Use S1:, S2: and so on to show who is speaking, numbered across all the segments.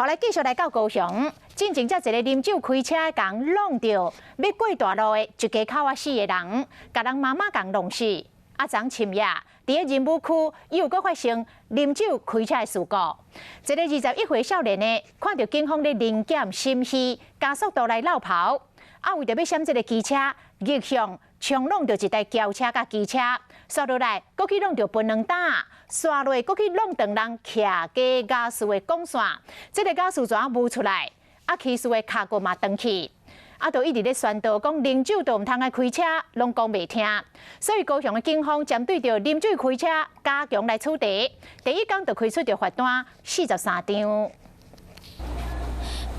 S1: 好來，繼續來到高雄，進前才一个啉酒開車的共挵著欲過大路的一家口仔四个人，共人媽媽共弄死。啊，昨深夜，佇个仁武區又閣發生啉酒開車的事故。一个21歲少年的，看著警方咧臨檢心虛，加速度來落跑，啊，為著欲閃這个機車，逆向衝挵著一台轎車佮機車，煞落來，閣去挵著檳榔擔，煞落閣去挵斷人徛家家私的管線，這个家私怎無出來？啊，騎士的跤骨嘛斷去，啊，就一直咧宣導講啉酒都毋通愛開車，攏講袂聽。所以高雄的警方針對著啉酒開車加強來處罰，第一工就開出著罰單43張。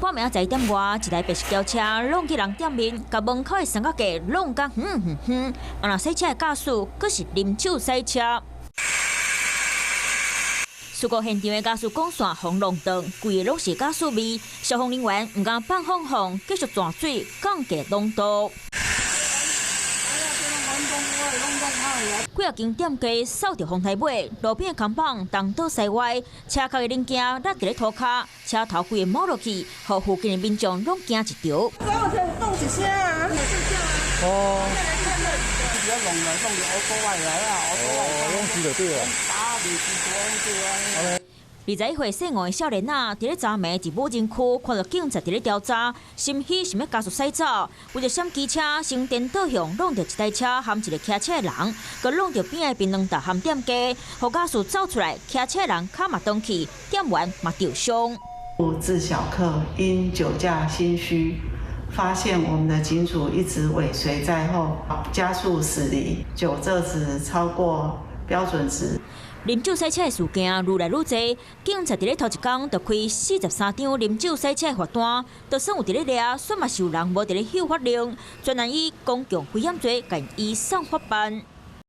S2: 半暝仔11點外，一台白色轎車挵去人店面，共門口的三腳架挵甲遠遠遠。啊，若駛車的駕駛，閣是啉酒駛車。事故現場的家私管線予弄斷，規个攏是家私味。消防人員毋敢放風風，繼續灌水降低濃度。幾仔間店家掃著風台尾，路邊的扛棒東倒西歪，車殼的零件落佇咧塗跤，車頭規个摸落去，予附近的民眾攏驚一趒。
S3: 動一聲啊！
S4: 哦。
S3: 比較弄來弄去，我國外來啊，我國外。
S4: 哦，攏是就對啦。
S3: 打袂清楚對啊。
S2: 21歲姓吳的少年仔，佇咧昨暝佇武仁區看著警察佇咧調查，心虛想欲加速駛走，為著閃機車，先顛倒向挵著一台車含一个騎車的人，閣挵著邊仔的檳榔擔含店家，予家私走出來，騎車的人跤嘛斷去，店員嘛著傷。
S5: 自小客因酒駕心虛，發現我們的警署一直尾隨在後，加速駛離，酒測值超過標準值。
S2: 啉酒駛車的事件愈來愈濟，警察佇咧頭一工就開43張啉酒駛車的罰單，就算有佇咧掠，煞嘛是有人無佇咧守法令，專案以公共危險罪共移送法辦。